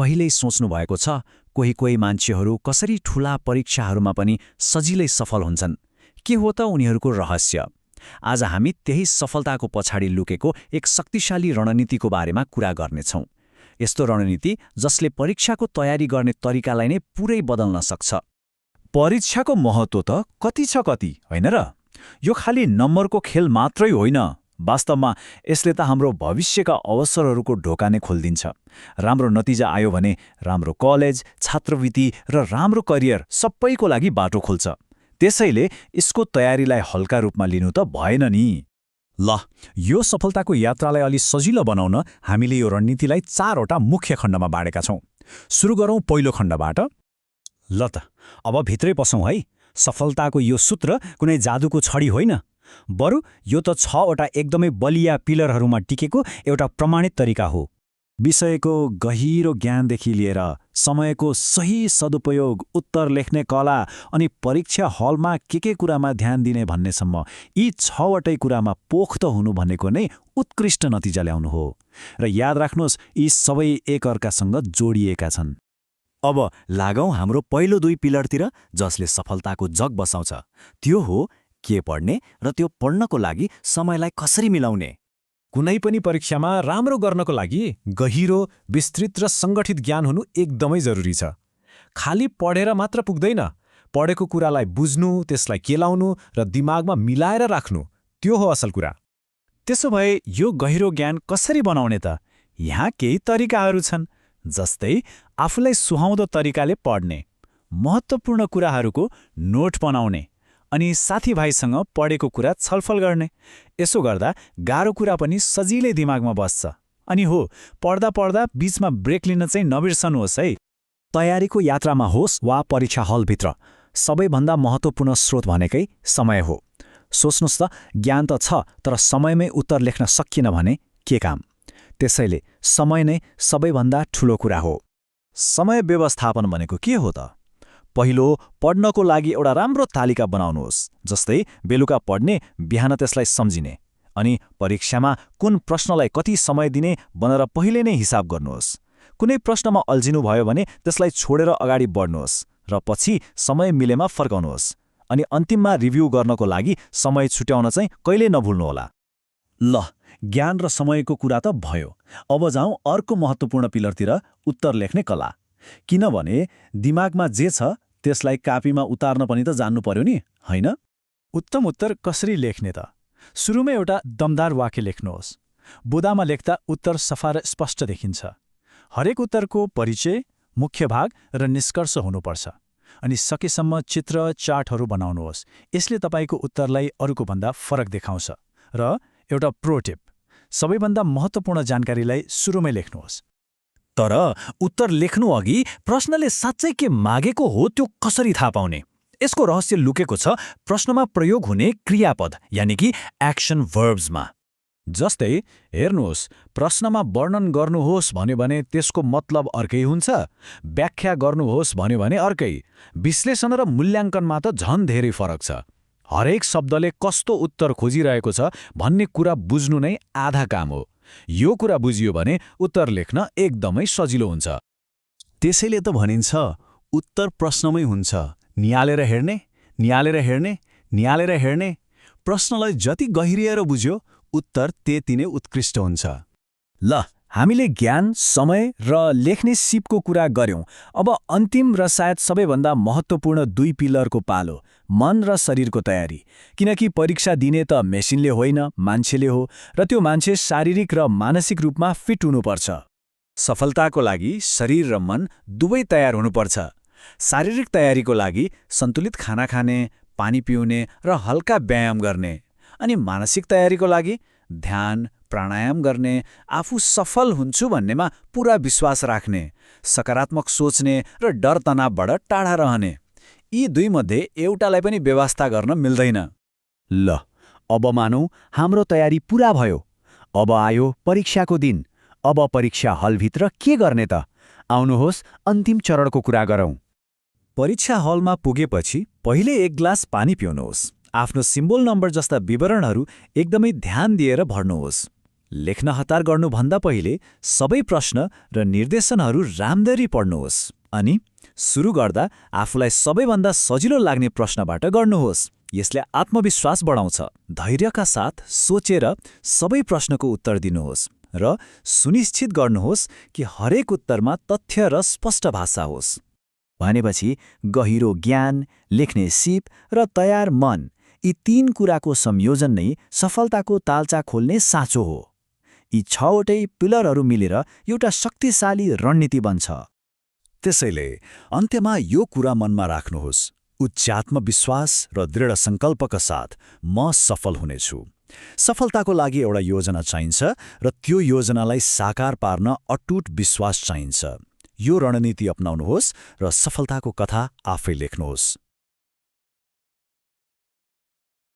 कहिल्यै सोच्नुभएको छ कोही कोही मान्छेहरू कसरी ठूला परीक्षाहरूमा पनि सजिलै सफल हुन्छन्? के हो त उनीहरूको रहस्य? आज हामी त्यही सफलताको पछाडि लुकेको एक शक्तिशाली रणनीतिको बारेमा कुरा गर्नेछौँ। यस्तो रणनीति जसले परीक्षाको तयारी गर्ने तरिकालाई नै पुरै बदल्न सक्छ। परीक्षाको महत्त्व त कति छ कति, होइन र? यो खाली नम्बरको खेल मात्रै होइन। वास्तवमा यसले त हाम्रो भविष्यका अवसरहरूको ढोका नै खोलिदिन्छ। राम्रो नतिजा आयो भने राम्रो कलेज, छात्रवृत्ति र राम्रो करियर सबैको लागि बाटो खोल्छ। त्यसैले यसको तयारीलाई हल्का रूपमा लिनु त भएन नि। ल, यो सफलताको यात्रालाई अलि सजिलो बनाउन हामीले यो रणनीतिलाई 4वटा मुख्य खण्डमा बाँडेका छौँ। सुरु गरौँ पहिलो खण्डबाट। ल त, अब भित्रै पसौँ है। सफलताको यो सूत्र कुनै जादुको छडी होइन, बरु यो त 6वटा एकदमै बलिया पिलरहरूमा टिकेको एउटा प्रमाणित तरिका हो। विषयको गहिरो ज्ञानदेखि लिएर समयको सही सदुपयोग, उत्तर लेख्ने कला अनि परीक्षा हलमा के कुरामा ध्यान दिने भन्नेसम्म यी 6वटै कुरामा पोख्त हुनु भनेको नै उत्कृष्ट नतिजा ल्याउनु हो। र याद राख्नुहोस्, यी सबै एकअर्कासँग जोडिएका छन्। अब लागौँ हाम्रो पहिलो 2 पिलरतिर, जसले सफलताको जग बसाउँछ। त्यो हो के पढ्ने र त्यो पढ्नको लागि समयलाई कसरी मिलाउने। कुनै पनि परीक्षामा राम्रो गर्नको लागि गहिरो, विस्तृत र सङ्गठित ज्ञान हुनु एकदमै जरुरी छ। खाली पढेर मात्र पुग्दैन। पढेको कुरालाई बुझ्नु, त्यसलाई केलाउनु र दिमागमा मिलाएर राख्नु, त्यो हो असल कुरा। त्यसो भए यो गहिरो ज्ञान कसरी बनाउने त? यहाँ केही तरिकाहरू छन्, जस्तै आफूलाई सुहाउँदो तरिकाले पढ्ने, महत्त्वपूर्ण कुराहरूको नोट बनाउने अनि साथीभाइसँग पढेको कुरा छलफल गर्ने। यसो गर्दा गाह्रो कुरा पनि सजिलै दिमागमा बस्छ। अनि हो, पढ्दा पढ्दा बीचमा ब्रेक लिन चाहिँ नबिर्सनुहोस् है। तयारीको यात्रामा होस् वा परीक्षा हलभित्र, सबैभन्दा महत्त्वपूर्ण स्रोत भनेकै समय हो। सोच्नुहोस् त, ज्ञान त छ तर समयमै उत्तर लेख्न सकिएन भने के काम? त्यसैले समय नै सबैभन्दा ठूलो कुरा हो। समय व्यवस्थापन भनेको के हो त? पहिलो, पढ्नको लागि एउटा राम्रो तालिका बनाउनुहोस्। जस्तै बेलुका पढ्ने, बिहान त्यसलाई सम्झिने, अनि परीक्षामा कुन प्रश्नलाई कति समय दिने भनेर पहिले नै हिसाब गर्नुहोस्। कुनै प्रश्नमा अल्झिनु भयो भने त्यसलाई छोडेर अगाडि बढ्नुहोस् र पछि समय मिलेमा फर्काउनुहोस्। अनि अन्तिममा रिभ्यू गर्नको लागि समय छुट्याउन चाहिँ कहिल्यै नभुल्नुहोला। ल, ज्ञान र समयको कुरा त भयो। अब जाउँ अर्को महत्त्वपूर्ण पिलरतिर, उत्तर लेख्ने कला। किनभने दिमागमा जे छ त्यसलाई कापीमा उतार्न पनि त जान्नु पर्यो नि, होइन? उत्तम उत्तर कसरी लेख्ने त? सुरुमै एउटा दमदार वाक्य लेख्नुहोस्। बुदामा लेख्दा उत्तर सफा र स्पष्ट देखिन्छ। हरेक उत्तरको परिचय, मुख्य भाग र निष्कर्ष हुनुपर्छ। अनि सकेसम्म चित्र, चार्टहरू बनाउनुहोस्। यसले तपाईँको उत्तरलाई अरूको भन्दा फरक देखाउँछ। र एउटा प्रो टिप, सबैभन्दा महत्त्वपूर्ण जानकारीलाई सुरुमै लेख्नुहोस्। तर उत्तर लेख्नु अघि प्रश्नले साँच्चै के मागेको हो त्यो कसरी थाहा पाउने? यसको रहस्य लुकेको छ प्रश्नमा प्रयोग हुने क्रियापद, यानि कि एक्सन भर्ब्समा। जस्तै हेर्नुहोस्, प्रश्नमा वर्णन गर्नुहोस् भन्यो भने त्यसको मतलब अर्कै हुन्छ, व्याख्या गर्नुहोस् भन्यो भने अर्कै। विश्लेषण र मूल्याङ्कनमा त झन् धेरै फरक छ। हरेक शब्दले कस्तो उत्तर खोजिरहेको छ भन्ने कुरा बुझ्नु नै आधा काम हो। यो कुरा बुझियो भने उत्तर लेख्न एकदमै सजिलो हुन्छ। त्यसैले त भनिन्छ, उत्तर प्रश्नमै हुन्छ। नियालेर हेर्ने, नियालेर हेर्ने, नियालेर हेर्ने। प्रश्नलाई जति गहिरिएर बुझ्यो, उत्तर त्यति नै उत्कृष्ट हुन्छ। ल, हामीले ज्ञान, समय र लेख्ने सिपको कुरा गर्यौं। अब अन्तिम र सायद सबैभन्दा महत्त्वपूर्ण 2 पिलरको पालो, मन र शरीरको तयारी। किनकि परीक्षा दिने त मेसिनले होइन, मान्छेले हो, र त्यो मान्छे शारीरिक र मानसिक रूपमा फिट हुनुपर्छ। सफलताको लागि शरीर र मन दुवै तयार हुनुपर्छ। शारीरिक तयारीको लागि सन्तुलित खाना खाने, पानी पिउने र हल्का व्यायाम गर्ने। अनि मानसिक तयारीको लागि ध्यान, प्राणायाम गर्ने, आफू सफल हुन्छु भन्नेमा पूरा विश्वास राख्ने, सकारात्मक सोच्ने र डर तनावबाट टाढा रहने। यी 2 मध्ये एउटालाई पनि व्यवस्था गर्न मिल्दैन। ल, अब मानौँ हाम्रो तयारी पूरा भयो। अब आयो परीक्षाको दिन। अब परीक्षा हलभित्र के गर्ने त? आउनुहोस् अन्तिम चरणको कुरा गरौँ। परीक्षा हलमा पुगेपछि पहिले 1 ग्लास पानी पिउनुहोस्। आफ्नो सिम्बोल नम्बर जस्ता विवरणहरू एकदमै ध्यान दिएर भर्नुहोस्। लेख्न हतार गर्नुभन्दा पहिले सबै प्रश्न र निर्देशनहरू राम्ररी पढ्नुहोस्। अनि सुरु गर्दा आफूलाई सबैभन्दा सजिलो लाग्ने प्रश्नबाट गर्नुहोस्। यसले आत्मविश्वास बढाउँछ। धैर्यका साथ सोचेर सबै प्रश्नको उत्तर दिनुहोस् र सुनिश्चित गर्नुहोस् कि हरेक उत्तरमा तथ्य र स्पष्ट भाषा होस्। भनेपछि गहिरो ज्ञान, लेख्ने सिप र तयार मन, यी 3 कुराको संयोजन नै सफलताको तालचा खोल्ने साँचो हो। यी 6वटै पिलरहरू मिलेर एउटा शक्तिशाली रणनीति बन्छ। त्यसैले अन्त्यमा यो कुरा मनमा राख्नुहोस्, उच्च आत्मविश्वास र दृढ सङ्कल्पका साथ म सफल हुनेछु। सफलताको लागि एउटा योजना चाहिन्छ र त्यो योजनालाई साकार पार्न अटुट विश्वास चाहिन्छ। यो रणनीति अपनाउनुहोस् र सफलताको कथा आफै लेख्नुहोस्।